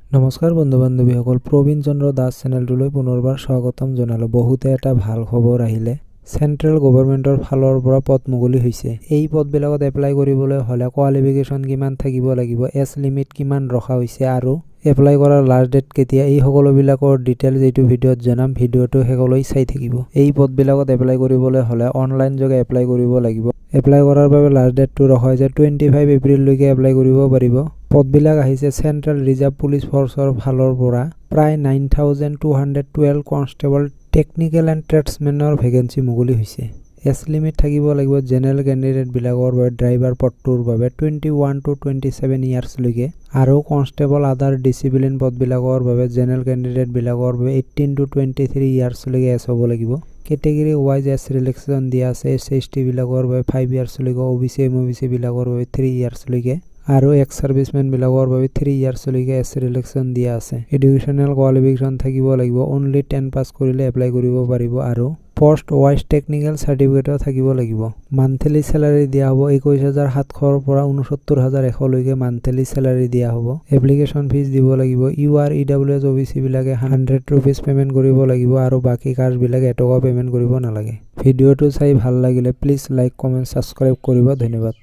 নমস্কাৰ বন্ধু বান্ধৱীসকল, প্ৰবীণ চন্দ্ৰ দাস চেনেলটোলৈ পুনৰবাৰ স্বাগতম জনালোঁ। বহুতে এটা ভাল খবৰ আহিলে। চেণ্ট্ৰেল গভৰ্ণমেণ্টৰ ফালৰ পৰা পদ মুকলি হৈছে। এই পদবিলাকত এপ্লাই কৰিবলৈ হ'লে কোৱালিফিকেশ্যন কিমান থাকিব লাগিব, এজ লিমিট কিমান ৰখা হৈছে আৰু এপ্লাই কৰাৰ লাষ্ট ডেট কেতিয়া, এই সকলোবিলাকৰ ডিটেইলছ এইটো ভিডিঅ'ত জনাম। ভিডিঅ'টো শেষলৈ চাই থাকিব। এই পদবিলাকত এপ্লাই কৰিবলৈ হ'লে অনলাইন যোগে এপ্লাই কৰিব লাগিব। এপ্লাই কৰাৰ বাবে লাষ্ট ডেটটো ৰখা হৈছে 25 এপ্ৰিললৈকে এপ্লাই কৰিব পাৰিব। পদবিলাক আহিছে চেণ্ট্ৰেল ৰিজাৰ্ভ পুলিচ ফ'ৰ্চৰ ফালৰ পৰা। প্ৰায় 9212 কনষ্টেবল, টেকনিকেল এণ্ড ট্ৰেডছমেনৰ ভেকেঞ্চি মুকলি হৈছে। এজ লিমিট থাকিব লাগিব জেনেৰেল কেণ্ডিডেটবিলাকৰ বাবে ড্ৰাইভাৰ পদটোৰ বাবে 21 টু 27 ইয়াৰ্ছলৈকে আৰু কনষ্টেবল আদাৰ ডিচিপ্লিন পদবিলাকৰ বাবে জেনেৰেল কেণ্ডিডেটবিলাকৰ বাবে 18 টু 23 ইয়াৰ্ছলৈকে এজ হ'ব লাগিব। কেটেগৰী ৱাইজ এজ ৰিলেক্সেশ্যন দিয়া আছে। এছ চি, এছ টিবিলাকৰ বাবে 5 ইয়াৰ্ছলৈকে, অ' বি চি, এম অ' বি চিবিলাকৰ বাবে 3 ইয়াৰ্ছলৈকে আৰু এক্স ছাৰ্ভিচমেনবিলাকৰ বাবে 3 ইয়াৰ্ছলৈকে এজ ৰিলেক্সেশ্যন দিয়া আছে। এডুকেশ্যনেল কোৱালিফিকেশ্যন থাকিব লাগিব অনলি 10 পাছ কৰিলে এপ্লাই কৰিব পাৰিব আৰু পষ্ট ৱাইজ টেকনিকেল চাৰ্টিফিকেটো থাকিব লাগিব। মান্থলি চেলাৰী দিয়া হ'ব 21,700ৰ পৰা 69,100লৈকে মান্থলি চেলাৰী দিয়া হ'ব। এপ্লিকেশ্যন ফিজ দিব লাগিব। U R, E W S, O' B চিবিলাকে 100 ৰুপিজ পে'মেণ্ট কৰিব লাগিব আৰু বাকী কাষ্টবিলাকে এটকাও পে'মেণ্ট কৰিব নালাগে। ভিডিঅ'টো চাই ভাল লাগিলে প্লিজ লাইক, কমেণ্ট, ছাবস্ক্ৰাইব কৰিব। ধন্যবাদ।